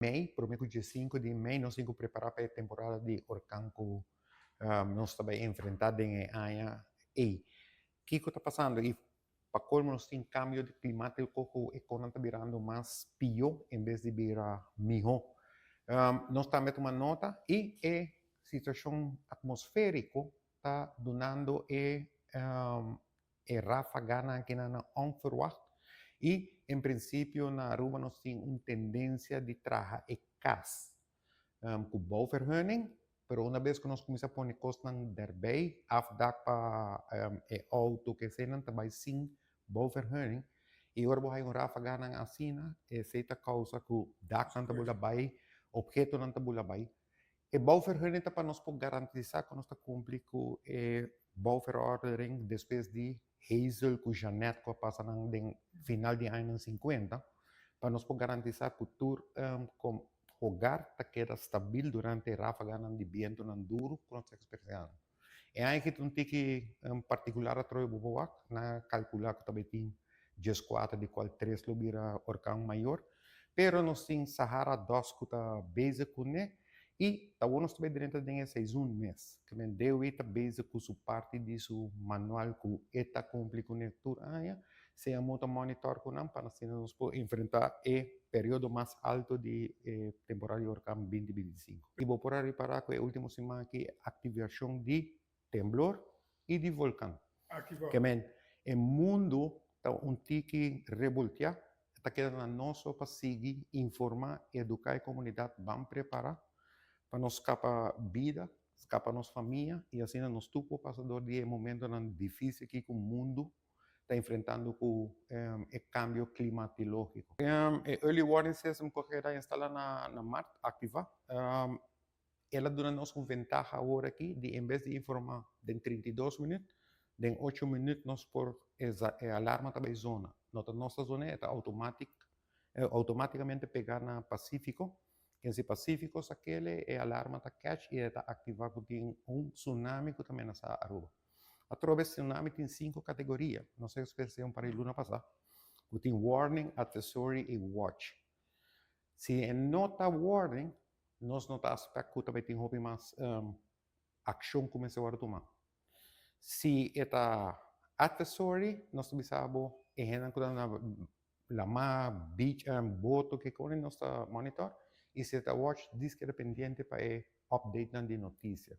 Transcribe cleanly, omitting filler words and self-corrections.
Mei, promé ku 5 di mei, nos tin ku prepará pa e temporada di orkan ku nos ta bai enfrentá den e aña ei. Kiko ta pasando? I pa kolmo nos tin kambio di klimátiko ku e kosnan ta birando mas pió en bes di bira mihó. Nos tambe a tuma nota i e situashon atmosfériko ta dunando e ráfaganan akinan nan onverwacht i en prinsipio na Aruba nos tin un tendensia di traha e kas ku bouwvergunning, pero una bes ku nos kuminsá pone kosnan derbei, afdak pa e outo ke eseinan ta bai sin bouwvergunning i ora bo haña un ráfaganan asina esei ta kousa ku daknan ta bula bai, ophetonan ta bula bai. E bouwvergunning ta pa nos por garantisá ku nos ta kumpli ku e bouwverordening despues di Hazel ku Jeanette ku a pasa nan den final di añanan 50, pa nos por garantisá ku tur hogar ta keda stabil durante e ráfaganan di bientunan duru ku nos ta eksperensiando. E aña aki ta un tiki partikular atrobe bo por wak, nan a kalkulá ku ta bai tin 14 di kual tres lo bira orkan mayor, pero nos tin Sahara Dust ku ta bezig kuné i awor nos ta bai drenta den e seizoen mes. Ke men DOE ta bezig ku su parti di su manual ku e ta kumpli kuné tur aña, CMO ta monitor ku nan pa asina nos por enfrentá e periodo mas alto di e temporada di orkan 2025. I bo por a ripará ku e último siman aki aktivashon di temblor i di volkan. Ke men e mundu ta un tiki rebolteá, ta keda na nos so pa sigui informá, eduká e komunidat, ban prepará pa nos skapa bida, skapa nos famia i asina nos tur por pasa dor di e momentonan difísil aki ku mundu ta enfrentando ku e kambio klimatilógiko. E early warning system ku a keda instalá na mart aktivá, el a duna nos un ventaha awor aki di en bes di informá den 32 minüt, den 8 minüt nos por e alarma ta bai zona. No ta nos ta zon'é, e ta outomátik outomátikamente pegá na Pasífiko. Ken si Pasífiko sa kele e alarma ta catch i e ta aktivá ku tin un tsunami ku ta menasá Aruba. Atrobe tsunami tin sinku kategoria, nos a eksperensiá un par di luna pasá, ku tin warning, advisory i watch. Si e no ta warning, nos no ta aspect ku ta bai tin hopi mas akshon ku mester wòrdu tumá. Si e ta advisory, nos ta bisa bo e hendenan ku ta na lamá, beach, boto, ke kos nos ta monitor. I si e ta watch, dis keda pendiente pa e updatenan di notisia.